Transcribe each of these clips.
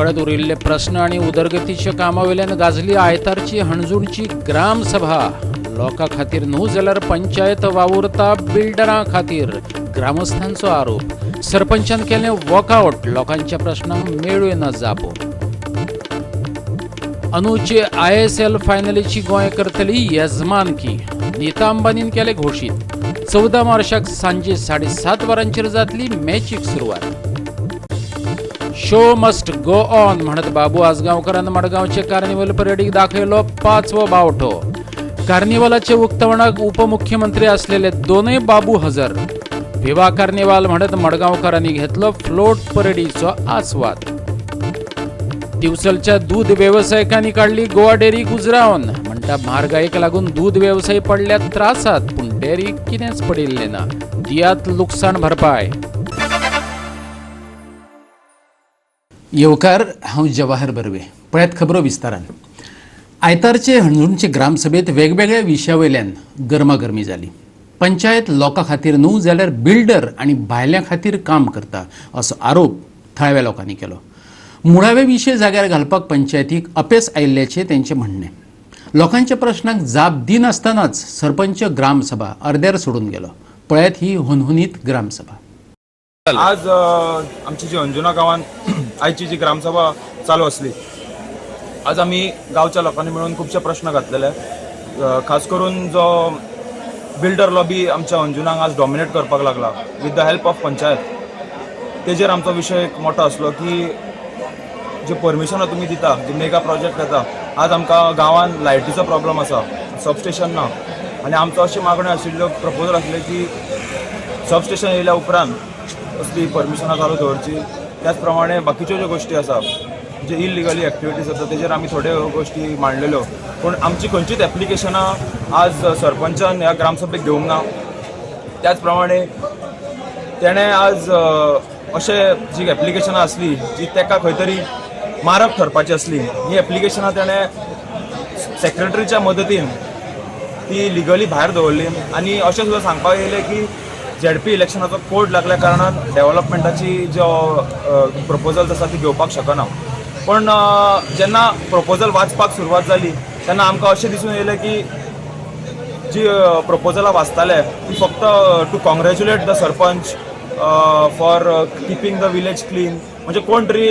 कळत उरिल्ले प्रस्न आनी उदरगतीच्या कामावेल्यान गाजली आयतारची हणजूणची ग्रामसभा. लोकां खातीर न्हू जाल्यार पंचायत वावुरता बिल्डरां खातीर, ग्रामस्थांचो आरोप. सरपंचान केलें वॉकआउट, लोकांच्या प्रश्नांक मेळ्ळ्यो ना जापो. अंदूचे आयएसएल फायनलीची गोंय करतली येजमानकी, नीता अंबानीन केले घोशीत. 14 मार्चाक सांजे 7:30 वरांचेर जातली मॅचीक सुरवात. शो मस्ट गो ऑन म्हणत बाबू आजगांवकरान मडगांवचे कार्निवल परेडीक दाखयलो पाचवो बावटो. कार्निवलाचे उक्तावणाक उपमुख्यमंत्री असलेले दोनय बाबू हजर. विवा कार्निवाल म्हणत मडगांवकारांनी घेतलो फ्लोट परेडीचो आस्वाद. दिवचलच्या दूद वेवसायिकांनी काडली गोवा डेअरी उजरावन. म्हणटा म्हारगायेक लागून दूद वेवसाय पडल्यात त्रासात, पूण डेअरीक कितेंच पडिल्लें ना, दियात लुकसाण भरपाय. येवकार, हांव जवाहर बर्वे. पळयात खबरो विस्तारान. आयतारचे हणजूणचे ग्रामसभेत वेगवेगळ्या विशया वयल्यान गरमागरमी जाली. पंचायत लोकां खातीर न्हू जाल्यार बिल्डर आनी भायल्यां खातीर काम करता असो आरोप थळाव्या लोकांनी केलो. मुळावे विशय जाग्यार घालपाक पंचायतीक अपेस आयिल्ल्याचें तेंचें म्हणणें. लोकांच्या प्रश्नांक जाप दिनासतनाच सरपंच ग्रामसभा अर्द्यार सोडून गेलो. पळयात ही हुनहुनीत ग्रामसभा. आज आमची जी अंजुना गांवान आयची जी ग्रामसभा चालू आसली, आज आमी गांवच्या लोकांनी मेळून खुबशे प्रश्न घातलेले. खास करून जो बिल्डर लॉबी आमच्या अंजुनाक आज डॉमिनेट करपाक लागला with the help of panchayat, तेजेर आमचो विशय एक मोठो आसलो की जी परमिशनां तुमी दिता, जी मेगा प्रोजेक्ट येता, आज आमकां गांवान लायटीचो प्रॉब्लम आसा, सबस्टेशन ना आनी आमचो अशी मागण्यो आशिल्ल्यो, प्रपोजल आसलें की सबस्टेशन येयल्या उपरांत असली परमिशनां चालू दवरची. त्याच प्रमाणे बाकीच्यो ज्यो गोश्टी आसा, जे इलिगली एक्टिविटीज आसा, तेजेर आमी थोड्यो गोश्टी मांडलेल्यो, पूण आमची खंयचीच एप्लिकेशनां आज सरपंचान ह्या ग्रामसभेक घेवंक ना. त्याच प्रमाणे तेणें आज अशें जी एप्लिकेशनां आसली जी तेका खंय तरी मारक ठरपाची आसली, ही एप्लिकेशनां तेणें सेक्रेटरीच्या मदतीन ती लिगली भायर दवरली आनी अशें सुद्दां सांगपाक येयलें की झेडपी इलेक्शनाचो कोड लागल्या कारणान डेव्हलपमेंटाची ज्यो प्रपोजल्स आसा ती घेवपाक शकना. पूण जेन्ना प्रपोजल वाचपाक सुरवात जाली तेन्ना आमकां अशें दिसून येयलें की जी प्रपोजलां वाचताले ती फक्त to congratulate the sarpanch for keeping the village clean. म्हणजे कोण तरी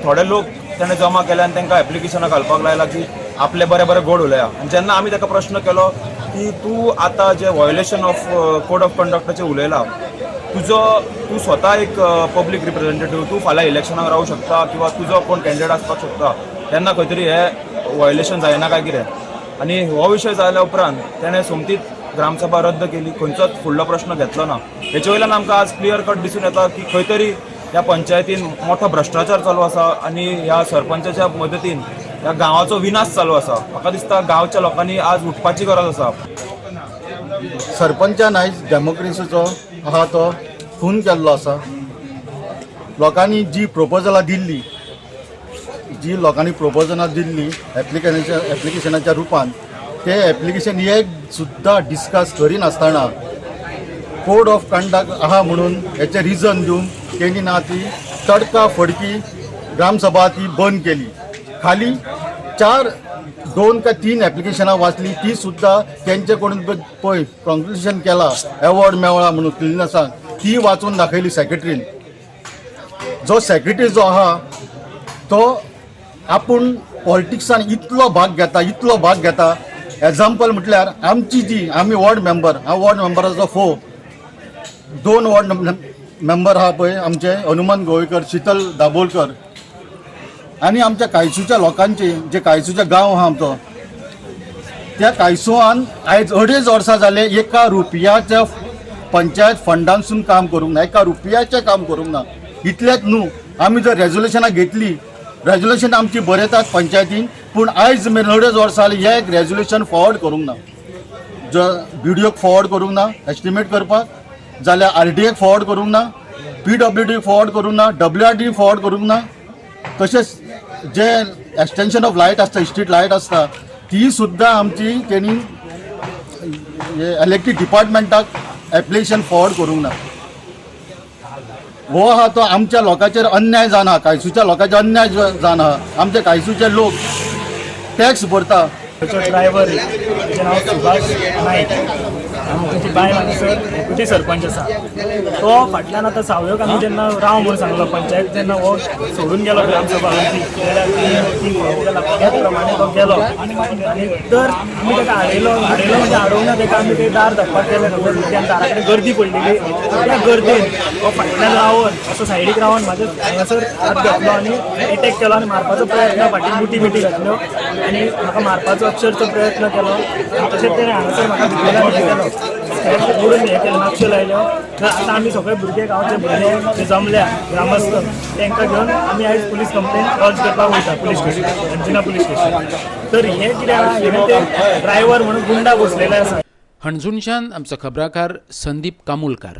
थोडे लोक तेणें जमा केले आनी तांकां एप्लिकेशनां घालपाक लायला की आपले बरे बरे गोड उलया. आनी जेन्ना आमी ताका प्रश्न केलो की तूं आतां जे वॉयलेशन ऑफ कोड ऑफ कंडक्टाचें उलयला, तुजो तूं स्वता एक पब्लीक रिप्रेझेंटेटीव, तूं फाल्यां इलेक्शनाक रावूंक शकता किंवा तुजो कोण कॅन्डिडेट आसपाक शकता, तेन्ना खंय तरी हें वॉयलेशन जायना काय कितें? आनी हो विशय जाल्या उपरांत तेणें सोमतीच ग्रामसभा रद्द केली, खंयचोच फुडलो प्रश्न घेतलो ना. हेचे वयल्यान आमकां आज क्लियर कट दिसून येता की खंय तरी ह्या पंचायतीन मोठो भ्रश्टाचार चालू आसा आनी ह्या सरपंचाच्या मदतीन ह्या गांवाचो विनाश चालू आसा. म्हाका दिसता गांवच्या लोकांनी आज उठपाची गरज आसा. सरपंचान आयज डेमोक्रेसीचो आहा तो खून केल्लो आसा. लोकांनी जी प्रपोजलां दिल्ली, जी लोकांनी प्रपोजलां दिल्ली एप्लिकेशनाच्या रुपान, ते एप्लिकेशन एक सुद्दां डिस्कस करिनासतना कोड ऑफ कंडक्ट आहा म्हणून हेचें रिजन दिवन तेणी ना ती तडका फडकी ग्रामसभा ती बंद केली. खाली चार दोन काय तीन एप्लिकेशनां वाचली, ती सुद्दां तेंचे कडून पळय कॉंग्रेच्युलेशन केला, एवॉर्ड मेळ्ळा म्हणून क्लिननेसाक, ती वाचून दाखयली सेक्रेटरीन. जो सेक्रेटरी जो आहा तो आपूण पॉलिटिक्सान इतलो भाग घेता, इतलो भाग घेता. एग्जाम्पल म्हटल्यार आमची जी आमी वॉर्ड मेंबर, हांव वॉर्ड मेंबराचो फोव, दोन वॉर्ड मेंबर आहा पळय आमचे, हनुमान गोवेकर, शितल दाबोलकर आनी आमच्या कायसूच्या लोकांचे, जे कायसूचे गांव आहा आमचो, त्या कायसुवान आयज अडेज वर्सां जाले एका रुपयाच्या पंचायत फंडांसून काम करूंक ना, एका रुपयाचें काम करूंक ना. इतलेंच न्हू, आमी जर रेजोल्युशनां घेतली, रेजोल्युशन आमची बरयतात पंचायतीन, पूण आयज मेरेन अडेज वर्सां जालीं हे एक रेजोल्युशन फॉरवर्ड करूंक ना. जर बीडीओक फॉरवर्ड करूंक ना एस्टिमेट करपाक, जाल्यार आरडीएक फॉरवर्ड करूंक ना, पीडब्ल्यूडी फॉरवर्ड करूंक ना, डब्ल्यूआरडी फॉरवर्ड करूंक ना. तशेंच जे एक्सटेन्शन ऑफ लायट आसता, स्ट्रीट लायट आसता, ती सुद्दां आमची तेणी इलेक्ट्रीक डिपार्टमेंटाक एप्लिकेशन फॉरवर्ड करूंक ना. हो आहा तो आमच्या लोकांचेर अन्याय जावन आहा, कायसूच्या लोकांचेर अन्याय जावन आहा. आमचे कायसूचे लोक टॅक्स भरता. ताचो ड्रायव्हर, ताचें नांव सुभाष नायक आनी ताची बायल हांगासर डेप्युटी सरपंच आसा. तो फाटल्यान आतां सावयोक आमी जेन्ना राव म्हूण सांगलो पंचायत, जेन्ना हो सोडून गेलो ग्रामसभा जाल्यार त्याच प्रमाणे तो गेलो आनी तर आमी ताका आडयलो. आडयलो म्हणजे आडोवंक ना ताका, आमी ते दार धांपपाक गेले खबर त्या दारा कडेन गर्दी पडलेली. त्या गर्देन हो फाटल्यान रावन असो सायडीक रावन म्हाज्या हांगासर हात घातलो आनी एटॅक केलो आनी मारपाचो प्रयत्न, फाटीक मुठी बिटी घातल्यो आनी म्हाका मारपाचो अक्षरशः प्रयत्न केलो. आनी तशेंच तेणें हांगासर म्हाका भितरल्यान हें केलो, ओडून हें केलें, नाकश्यो लायल्यो. तर आतां आमी सगळे भुरगे, गांवचे भुरगे जे जमल्या ग्रामस्थ, तांकां घेवन आमी आयज पुलीस कंप्लेन लॉन्च करपाक वयता police station, Anjuna police station. तर हें कितें आहा, हें ते ड्रायव्हर म्हणून गुंडा बसलेले आसा. हणजूणच्यान आमचो खबराकार संदीप कामुलकार.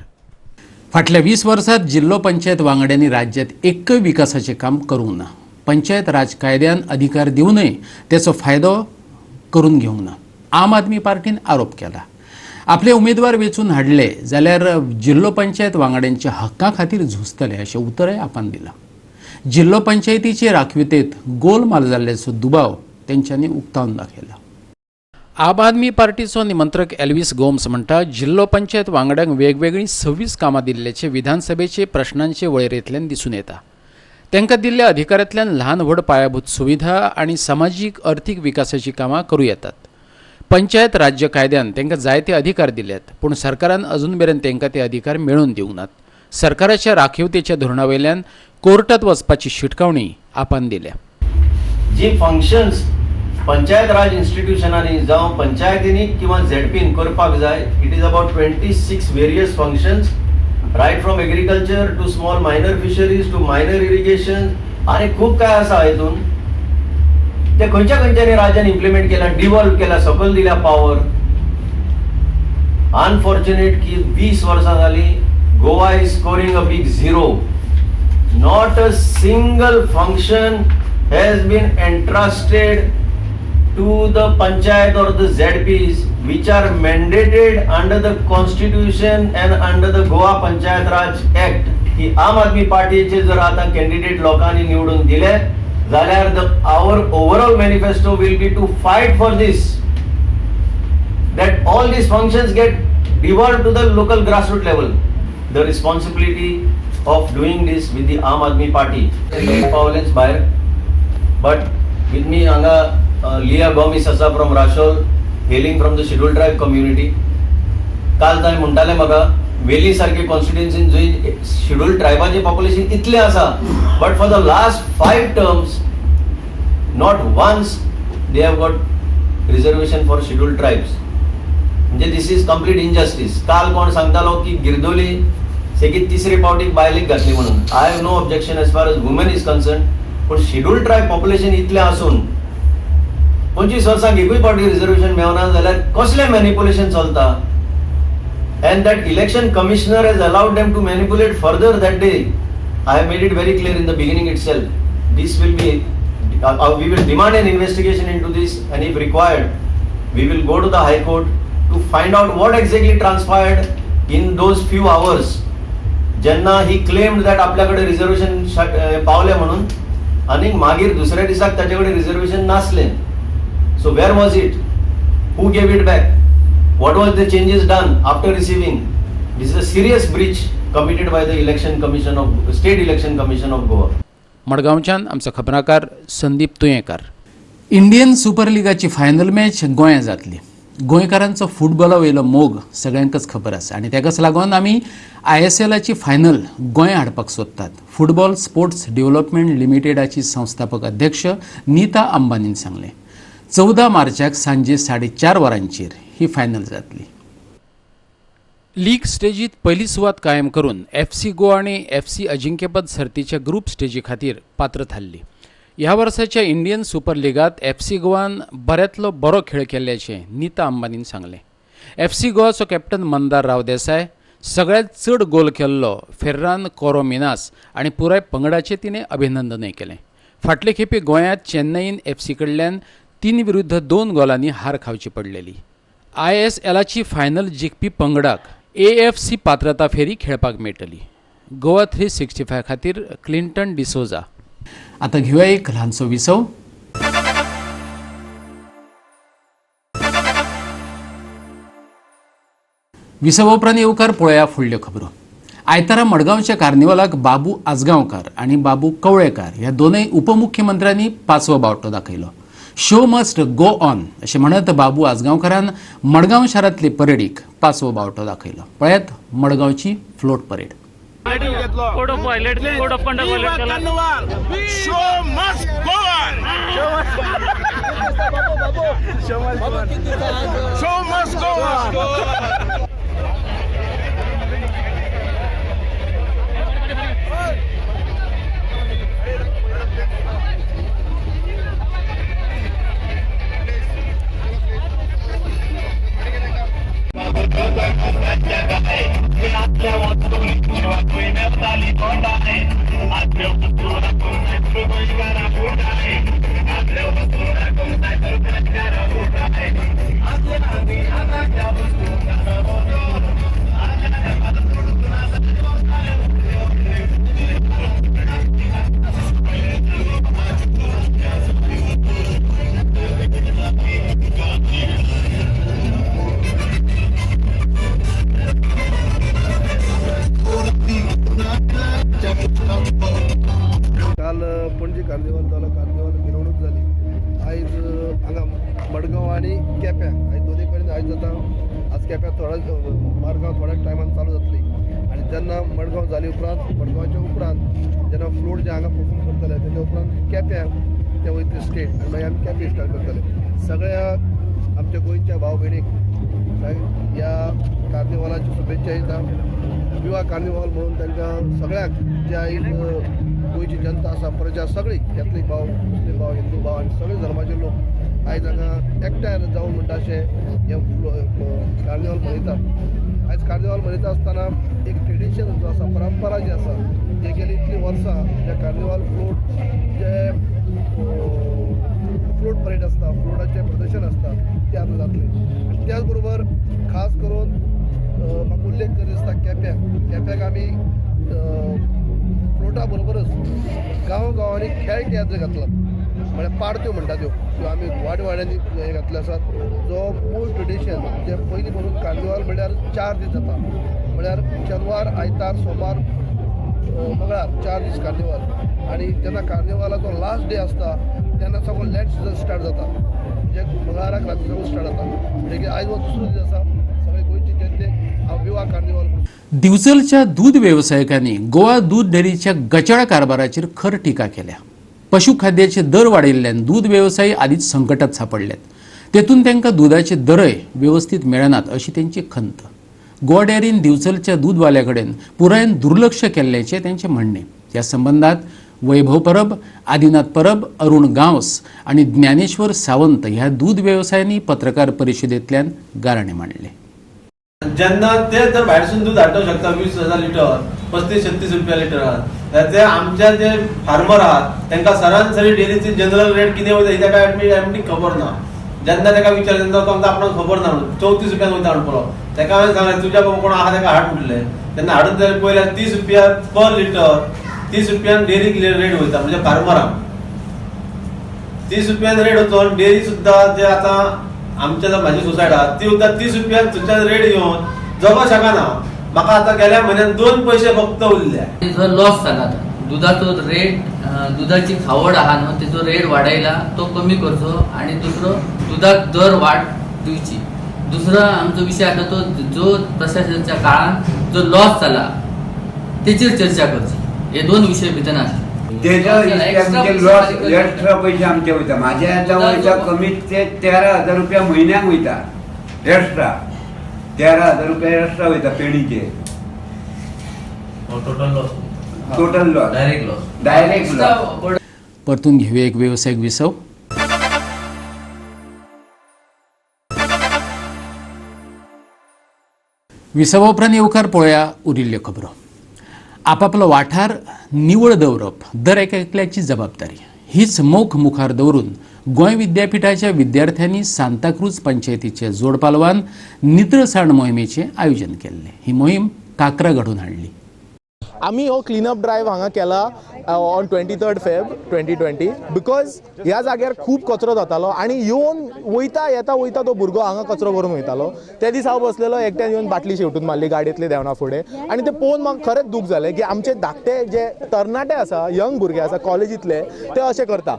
फाटल्या 20 वर्सात जिल्लो पंचायत वांगड्यांनी राज्यात एक्कय विकासाचें काम करूंक ना. पंचायत राज कायद्यान अधिकार दिवनय तेचो फायदो करून घेवंक ना. आम आदमी पार्टीन आरोप केला. आपले उमेदवार वेंचून हाडले जाल्यार जिल्लो पंचायत वांगड्यांच्या हक्का खातीर झुजतले अशें उतरय आपान दिलां. जिल्लो पंचायतीचे राखीवतेत गोलमाल जाल्ल्याचो दुबाव तेंच्यांनी उक्तावन दाखयला. आम आदमी पार्टीचो निमंत्रक एल्वीस गोम्स म्हणटा, जिल्लो पंचायत वांगड्यांक वेगवेगळीं 26 कामां दिल्ल्याचें विधानसभेचे प्रश्नांचे वळेरेंतल्यान दिसून येता. तांकां दिल्ल्या अधिकारांतल्यान ल्हान व्हड पायाभूत सुविधा आनी समाजीक अर्थीक विकासाचीं कामां करूं येतात. पंचायत राज्य कायद्यान तांकां जायते अधिकार दिल्यात, पूण सरकारान अजून मेरेन तांकां ते अधिकार मेळोवन दिवंक नात. सरकाराच्या राखीवतेच्या धोरणा वयल्यान कोर्टात वचपाची शिटकावणी आपान दिल्या. जी फंक्शन्स पंचायत राज इन्स्टिट्युशनांनी जावं पंचायतींनी किंवा झेडपीन करपाक जाय, it is about 26 various functions, right from agriculture to small minor fisheries to minor irrigation आनी खूब काय आसा. हितून ते खंयच्या खंयच्यानी राज्यान इम्प्लिमेंट केला, डिवॉल्व केला, सकयल दिल्या पावर. अनफॉर्च्युनेट की 20 वर्सां जाली, Goa is scoring a big zero. Not a single function has been entrusted to the panchayat or the ZPs, which are mandated under the constitution and under the Goa Panchayat Raj Act. की आम आदमी पार्टीचे जर आता candidate लोकांनी निवडून दिले जाल्यार the our overall manifesto will be to fight for this, that all these functions get devolved to the local grassroots level. The responsibility of doing this with the Aam Aadmi Party. पावलेंच भायर, but with me हांगा लिया गोमीस आसा from Rachol, hailing from the scheduled tribe community. काल ताणें म्हणटालें म्हाका, वेली सारके कॉन्स्टिट्युन्सीन जंय शेड्युल्ड ट्रायबाचें पॉप्युलेशन इतलें आसा, but for the last five terms not once they have got reservation for scheduled tribes. म्हणजे this is complete injustice. काल कोण सांगतालो की गिरदोली सेगीत तिसरे पावटीक बायलेक घातली म्हणून. I have no objection as far as women is concern, पूण शेड्युल्ड ट्रायब पॉप्युलेशन इतलें आसून 25 वर्सांक एकूय पावटी रिजर्वेशन मेळना जाल्यार कसलें मॅनिपुलेशन चलता? And that election commissioner has allowed them to manipulate further that day. I have made it very clear in the beginning itself. This will be, we will demand an investigation into this, and if required, we will go to the High Court to find out what exactly transpired in those few hours. जेन्ना ही claimed that आपल्याकडे reservation पावले म्हणून आनी मागीर दुसऱ्या दिसाक ताचे कडेन रिझर्वेशन नासलें. So where was it? Who gave it back? What was the changes done after receiving? This is a serious breach committed by the election commission of State Election Commission of Goa. मडगांवच्यान आमचो खबराकार Sandeep Tuyenkar. Indian super लिगाची final match गोंयां जातली. गोंयकारांचो फुटबॉला वयलो मोग सगळ्यांकच खबर आसा आनी ताकाच लागून आमी आयएसएलाची फायनल गोंया हाडपाक सोदतात, फुटबॉल स्पोर्ट्स डेव्हलपमेंट लिमिटेडाची संस्थापक अध्यक्ष नीता अंबानीन सांगलें. 14 मार्चाक सांजे 4:30 वरांचेर ही फायनल जातली. लीग स्टेजीत पयली सुवात कायम करून एफसी गोवा आनी एफसी अजिंक्यपद सर्तीच्या ग्रुप स्टेजी खातीर पात्र थारली. ह्या वर्साच्या इंडियन सुपर लिगात एफसी गोवान बऱ्यांतलो बरो खेळ केल्ल्याचें नीता अंबानीन सांगलें. एफसी गोवाचो कॅप्टन मंदार राव देसाय, सगळ्यांत चड गोल केल्लो फेर्रान कोरो मिनास आनी पुराय पंगडाचें तिणें अभिनंदनय केलें. फाटले खेपे गोंयांत चेन्नईन एफसी कडल्यान 3 विरुद्ध 2 गोलांनी हार खावची पडलेली. आयएसएलाची फायनल जिखपी पंगडाक एएफसी पात्रता फेरी खेळपाक मेळटली. गोवा 365 खातीर क्लिंटन डिसोजा. आतां घेवया एक ल्हानसो विसव. विसवा उपरांत येवकार पळोवया फुडल्यो खबरो. आयतारा मडगांवच्या कार्निवालाक बाबू आजगांवकार आनी बाबू कवळेकार ह्या दोनूय उपमुख्यमंत्र्यांनी पांचवो बावटो दाखयलो. शो मस्ट गो ऑन अशें म्हणत बाबू आजगांवकारान मडगांव शारांतले परेडीक पांचवो बावटो दाखयलो. पळयात मडगांवची float parade. Code of violet, code of conduct violet केला. Show must go on. Show must go on. काल पणजी कार्निवाल जालो, कार्निवाल मिरवणूक जाली. आयज हांगा मडगांव आनी केप्यां आयज दोनूय कडेन आयज जाता. आज केप्यां थोड्या, मडगांव थोड्या टायमान चालू जातली आनी जेन्ना मडगांव जाली उपरांत, मडगांवच्या उपरांत जेन्ना फ्लोट जे हांगा परफॉर्म करतले तेच्या उपरांत केप्यां ते वयतले स्टेट आनी मागीर आमी केपें स्टार्ट करतले. सगळ्या आमच्या गोंयच्या भाव भयणीक ह्या कार्निवालाच्यो शुभेच्छा दिता. विवा कार्निवाल म्हणून तांकां सगळ्यांक जे आयज गोंयची जनता आसा, प्रजा सगळी, कॅथलीक भाव, मुस्लीम भाव, हिंदू भाव आनी सगळे धर्माचे लोक आयज हांगा एकठांय जावन म्हणटा अशें हें कार्निवाल मनयतात. आयज कार्निवाल मनयता आसतना एक ट्रेडिशन जो आसा, परंपरा जी आसा, जे गेली इतलीं वर्सां जे कार्निवाल फ्लोट, जे फ्लोट परेड आसता, फ्लोटाचें प्रदर्शन आसता, तें आतां जातलें. आनी त्याच बरोबर खास करून म्हाका उल्लेख करीत दिसता केप्याक. केप्याक आमी फ्लोटा बरोबरच गांव गांवांनी खेळ तियात्र घातला, म्हळ्यार पार्ट्यो म्हणटा त्यो, त्यो आमी वाड वाड्यांनी हे घातले आसात. जो मूळ ट्रेडिशन जे पयलीं पसून कार्निवाल म्हळ्यार 4 दीस जाता, म्हळ्यार शेनवार, आयतार, सोमार, मंगळार, 4 दीस कार्निवाल. आनी जेन्ना कार्निवालाचो लास्ट डे आसता तेन्ना सगळो लेट सिजन स्टार्ट जाता, म्हणजे मंगळाराक राती साकून स्टार्ट जाता. म्हणजे आयज हो दुसरो दीस आसा. सगळे गोंयचे जनतेक हांव विवा कार्निवाल. दिवचलच्या दूद वेवसायिकांनी गोवा दूद डेअरीच्या गचाळ कारभाराचेर खर टिका केल्या. पशुखाद्याचे दर वाडिल्ल्यान दूद वेवसायी आदींच संकटात सांपडल्यात, तेतून तांकां दुदाचे दरय वेवस्थीत मेळनात अशी तेंची खंत. गोवा डेअरीन दिवचलच्या दूदवाल्या कडेन पुरायेन दुर्लक्ष केल्ल्याचें तेंचें म्हणणें. ह्या संबंदांत वैभव परब, आदिनाथ परब, अरुण गांवस आनी ज्ञानेश्वर सावंत ह्या दूद वेवसायांनी पत्रकार परिशदेंतल्यान गाराणें मांडलें. जेन्ना ते जर भायरसून दूद हाडूंक शकता 20,000 लिटर 35-36 रुपया लिटरान, जाल्यार ते आमच्या जे फार्मर आहात तांकां सरासरी डेअरीची जनरल रेट कितें वयता ही ताका आमची खबर ना. जेन्ना ताका विचार तेन्ना तो आमकां आपणाक खबर ना म्हणून 34 रुपयान वयता म्हणपलो. ताका हांवें सांगलें तुज्या बाबा कोण आहा ताका हाड म्हटलें. तेन्ना हाडून जाल्यार पयल्यार 30 रुपया पर लिटर, 30 रुपयान डेअरीक रेट वयता, म्हणजे फार्मराक 30 रुपयान रेट वचून डेअरी सुद्दां जे आतां आमच्या म्हाजी सोसायटी आहा ती सुद्दां 30 रुपयान थंयच्यान रेट येवन जगो शकना. म्हाका आतां गेल्या म्हयन्यान 2 पयशे फक्त उरले. जो लॉस जाला दुधाचो रेट, दुधाची खावड आहा न्हू तेजो रेट वाडयला तो कमी करचो आनी दुसरो दुधाक दर वाड दिवची. दुसरो आमचो विशय आसा तो जो प्रशासनाच्या काळान जो लॉस जाला तेचेर चर्चा करची. हे 2 विशय भितर आसले. तेजो एक्स्ट्रा पैसे आमचे वयता. म्हाजे आतां वयता कमीत ते 13,000 रुपया म्हयन्याक वयता एक्स्ट्रा, 13,000 रुपया एक्स्ट्रा वयता पेणीचे. Total loss, total loss, direct loss, direct loss. परतून घेवया एक वेवसायीक विसव. विसवा उपरांत येवकार पळोवया उरिल्ल्यो खबरो. आपापलो वाठार निवळ दवरप दर एकल्याची जबाबदारी हीच मोख मुखार दवरून गोंय विद्यापीठाच्या विद्यार्थ्यांनी सांताक्रूज पंचायतीचे जोडपालवान नितळसाण मोहिमेचें आयोजन केल्लें. ही मोहीम काकरा घडोवन हाडली. आमी हो क्लिनअप ड्रायव्ह हांगा केला on 23 Feb 2020 because ह्या जाग्यार खूब कचरो जातालो आनी येवन वयता येता वयता तो भुरगो हांगा कचरो करून वयतालो. ते दीस हांव बसलेलो, एकट्यान येवन बाटली शेवटून मारली गाडयेंतली देंवना फुडें आनी ते पळोवन म्हाका खरेंच दूख जालें की आमचे धाकटे जे तरणाटे आसा, यंग भुरगे आसा कॉलेजींतले, ते अशें करता.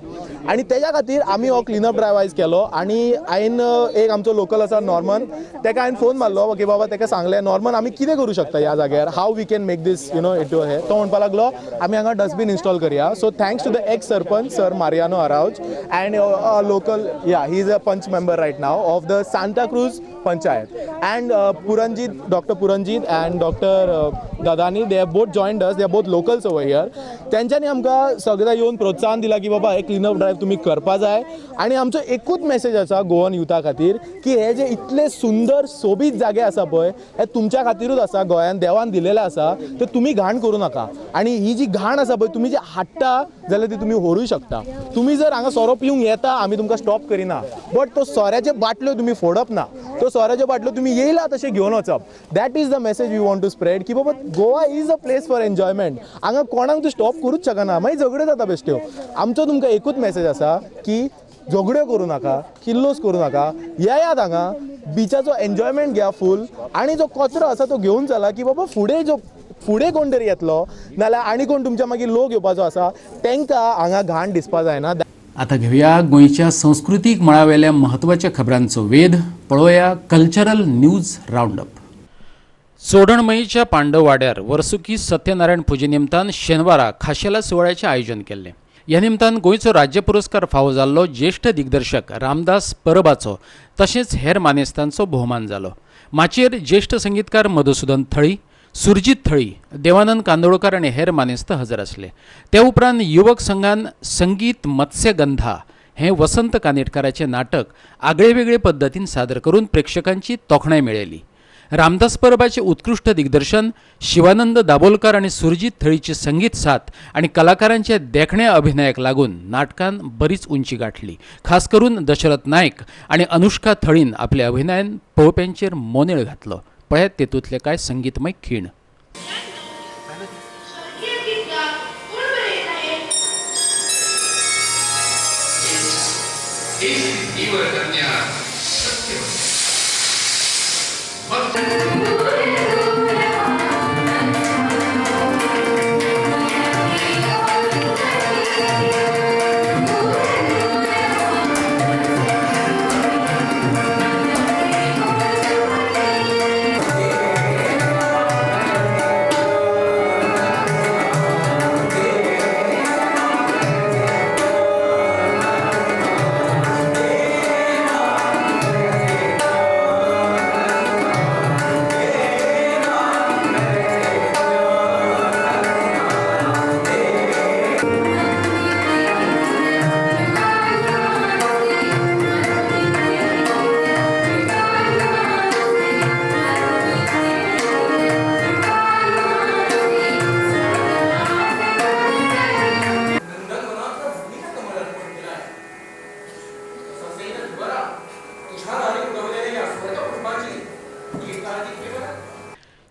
आनी तेज्या खातीर आमी हो क्लिनअप ड्रायव्ह आयज केलो. आनी हांवें एक आमचो लोकल आसा नॉर्मन, तेका हांवें फोन मारलो की बाबा, तेका सांगलें नॉर्मन आमी कितें करूं शकता ह्या जाग्यार, how we can make this you know it हे. तो म्हणपाक लागलो आमी हांगा डस्टबीन इन्स्टॉल करया. So thanks to the ex sarpanch sir Mariano Araujo and local, yeah he is a panch member right now of the Santa Cruz panchayat, and Puranjit, doctor Puranjit and doctor Dadani, they have both joined us, they are both locals over here. तेंच्यांनी आमकां सगळ्यां येवन प्रोत्साहन दिलां की बाबा हे clean-up drive तुमी करपा जाय. आनी आमचो एकूच मॅसेज आसा गोवन युथा खातीर की हे जे इतले सुंदर सोबीत जागे आसा पळय, हे तुमच्या खातीरूच आसा, गोंयान देवान दिलेले आसा, ते तुमी घाण करूं नाका. आनी ही जी घाण आसा पळय तुमी जे हाडटा जाल्यार ती तुमी व्हरूंक शकता. तुमी जर हांगा सोरो पिवंक येता आमी तुमकां स्टॉप करिना, बट तो सोऱ्याच्यो बाटल्यो तुमी फोडप ना, तो सोऱ्याच्यो बाटल्यो तुमी येयला तशें घेवन वचप. That is the message we want to spread की बाबा Goa is a place for enjoyment. हांगा कोणाक तूं स्टॉप करूच शकना, मागीर झगड्यो जाता बेश्ट्यो. आमचो तुमकां एकूच मॅसेज आसा की झगड्यो करूं नाका, किल्लोस करूं नाका, येयात हांगा बिचाचो एन्जॉयमेंट घेया फूल, आनी जो कचरो आसा तो घेवन चला की बाबा फुडें जो फुडें कोण तरी येतलो नाल्यार आनी कोण तुमच्या मागीर लोक येवपाचो आसा तांकां हांगा घाण दिसपा जायना. आता घेवया गोंयच्या संस्कृतीक मळावेल्या म्हत्वाच्या खबरांचो वेध. पळोवया कल्चरल न्यूज रावंडअप. चोडणमयीच्या पांडववाड्यार वर्सुकी सत्यनारायण पुजे निमतान शेनवारा खाशेल्या सुवाळ्याचें आयोजन केल्लें. ह्या निमतान गोंयचो राज्य पुरस्कार फावो जाल्लो ज्येश्ठ दिग्दर्शक रामदास परबाचो तशेंच हेर मानेस्तांचो भोवमान जालो. माचयेर ज्येश्ठ संगीतकार मधुसुदन थळी, सुरजीत थळी, देवानंद कांदोळकर आनी हेर मानेस्त हजर आसले. ते उपरांत युवक संघान संगीत मत्स्यगंधा हें वसंत कानेटकाराचें नाटक आगळे वेगळे पद्दतीन सादर करून प्रेक्षकांची तोखणाय मेळयली. रामदास परबाचें उत्कृश्ट दिग्दर्शन, शिवानंद दाबोलकर आनी सुरजीत थळीची संगीत साथ आनी कलाकारांच्या देखण्या अभिनयाक लागून नाटकान बरीच उंची गाठली. खास करून दशरथ नायक आनी अनुष्का थळीन आपल्या अभिनयान पळोवप्यांचेर मोनेळ घातलो. पळयात तेतूंतले कांय संगीतमय खीण.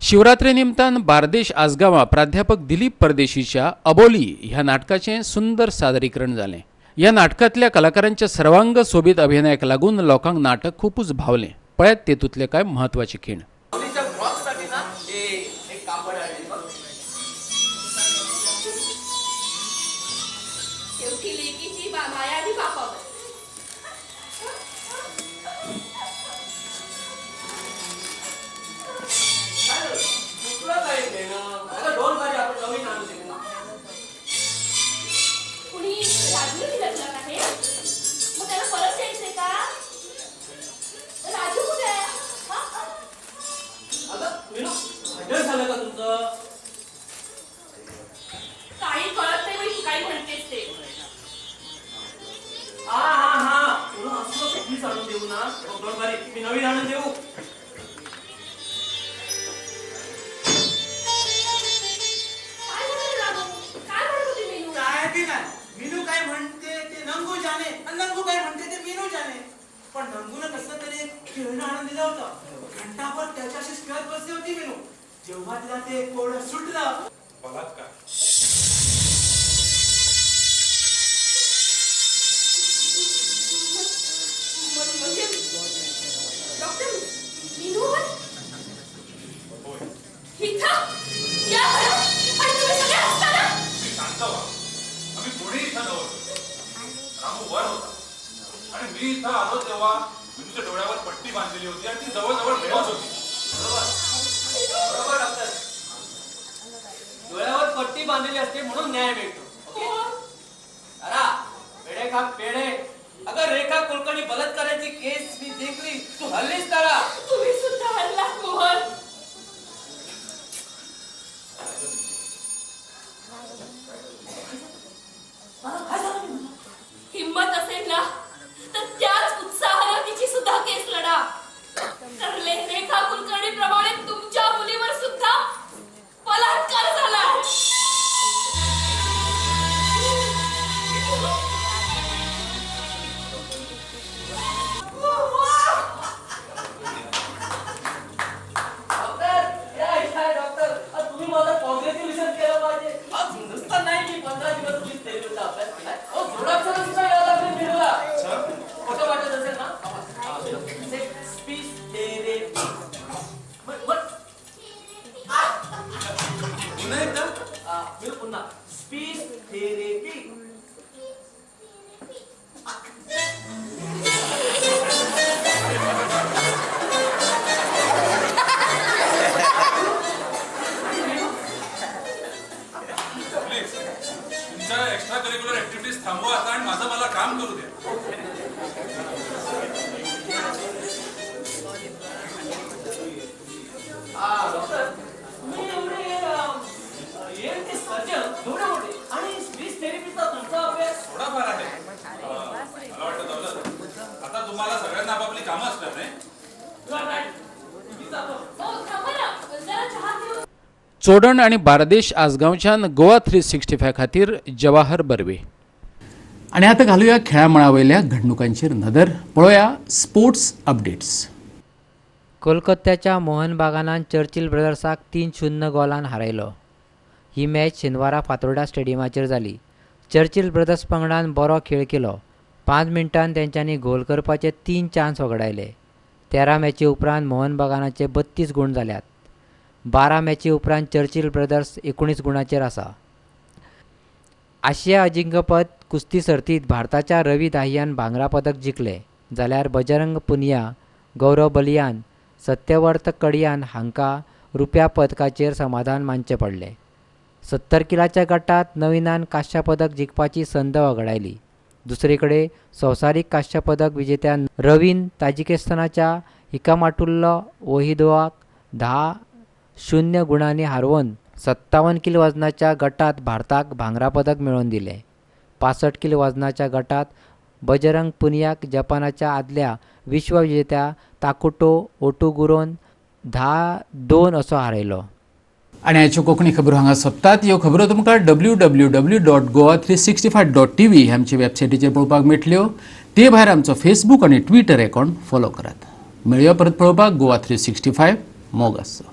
शिवरात्री निमतान बार्देश आसगांवां प्राध्यापक दिलीप परदेशीच्या अबोली ह्या नाटकाचें सुंदर सादरीकरण जालें. ह्या नाटकांतल्या कलाकारांच्या सर्वांग सोबीत अभिनयाक लागून लोकांक नाटक खुबूच भावलें. पळयात तेतूंतले कांय म्हत्वाचे खीण. घंटाभर त्याच्याशीच खेळत बसली होती मीनू. जेव्हा तिला ते कोड सुटलं बलात्कार. म्हणजे डॉक्टर विनोद इथं या घरात आणि तुम्ही सगळे असताना? शांत व्हा. आम्ही कोणी इथं नव्हतो. रामू वर होता आणि मी इथं आलो तेव्हा विनूच्या डोळ्यावर पट्टी बांधलेली होती आणि ती जवळजवळ बेहोश होती. बरोबर डॉक्टर, डोळ्यावर पट्टी बांधलेली असते म्हणून न्याय मिळतो. ओके? अरा पेढे खा पेढे. अगं रेखा कुलकर्णी बलात्काराची केस मी जिंकली, तू हल्लीस तारा. तुम्ही सुद्धा हल्ला मोहन. हिम्मत असेल ना तर त्याच उत्साहानं तिची सुद्धा केस लढा. तर रेखा कुलकर्णी प्रमाणे तुमच्या मुलीवर सुद्धा बलात्कार झाला. डॉक्टर या इथं आहे डॉक्टर. अहो, तुम्ही माझं कॉंग्रॅच्युलेशन केलं पाहिजे. अहो, नुसतं नाही मी 15 दिवस पोलीस थेरपीचा अभ्यास केलाय. अहो, जोडाक्षरं सुद्धा यायला लागले मिळूला. खोटं वाटत असेल ना? Speech therapy. पुन्हा एकदा. पुन्हा स्पीच थेरपी. प्लीज तुमच्या एक्स्ट्रा करिक्युलर ऍक्टिव्हिटीज थांबवा आता आणि माझं मला काम करू द्या. हा डॉक्टर, तुम्ही एवढे ENT surgeon एवढे मोठे आणि स्पीच थेरपीचा तुमचा अभ्यास थोडाफार आहे. मला वाटतं दौलत, आता तुम्हाला सगळ्यांना आपापली कामं असतात नाही? You are right. मी जातो. हो थांबा ना, जरा चहा घेऊ. चोडण आणि बार्देश आसगांवच्यान गोवा 365 खातीर जवाहर बर्वे. आणि आतां घालुया खेळामळा वयल्या घडणुकांचेर नदर. पळोवया स्पोर्ट्स अपडेट्स. कोलकात्याच्या मोहन बागानान चर्चिल ब्रदर्साक 3-0 गोलान हारयलो. ही मॅच शेनवारा फातोर्डा स्टेडियमाचेर जाली. चर्चिल ब्रदर्स पंगडान बरो खेळ केलो. 5 मिनटान तेंच्यांनी गोल करपाचे 3 चान्स वगडायले. 13 मॅची उपरांत मोहन बागानाचे 32 गूण जाल्यात. 12 मॅची उपरांत चर्चिल ब्रदर्स 19 गुणाचेर आसा. आशिया अजिंक्यपद कुस्ती सर्तीत भारताच्या रवी दाहियान भांगरा पदक जिखलें, जाल्यार बजरंग पुनिया, गौरव बलियान, सत्यवर्त कडियान हांकां रुप्या पदकाचेर समाधान मानचें पडलें. 70 किलाच्या गटांत नवीनान कांश्या पदक जिखपाची संद वगडायली. दुसरे कडेन संवसारीक कांश्या पदक विजेत्या रवीन ताजिकिस्तानाच्या हिकामाटुल्लो वोहिदोवाक 10-0 गुणांनी हारोवन 57 किल वजनाच्या गटांत भारताक भांगरा पदक मेळोवन दिलें. 65 किल वजनाच्या गटांत बजरंग पुनियाक जपानाच्या आदल्या विश्वविजेत्या ताकुटो ओटुगुरोन 10-2 असो हारयलो. आनी आयच्यो कोंकणी खबरो हांगा सोंपतात. ह्यो खबरो तुमकां www.goa365.tv ह्या आमच्या वेबसायटीचेर पळोवपाक मेळटल्यो. ते भायर आमचो फेसबूक आनी ट्विटर अकावंट फॉलो करात. मेळया परत पळोवपाक गोवा 365. मोग आसचो.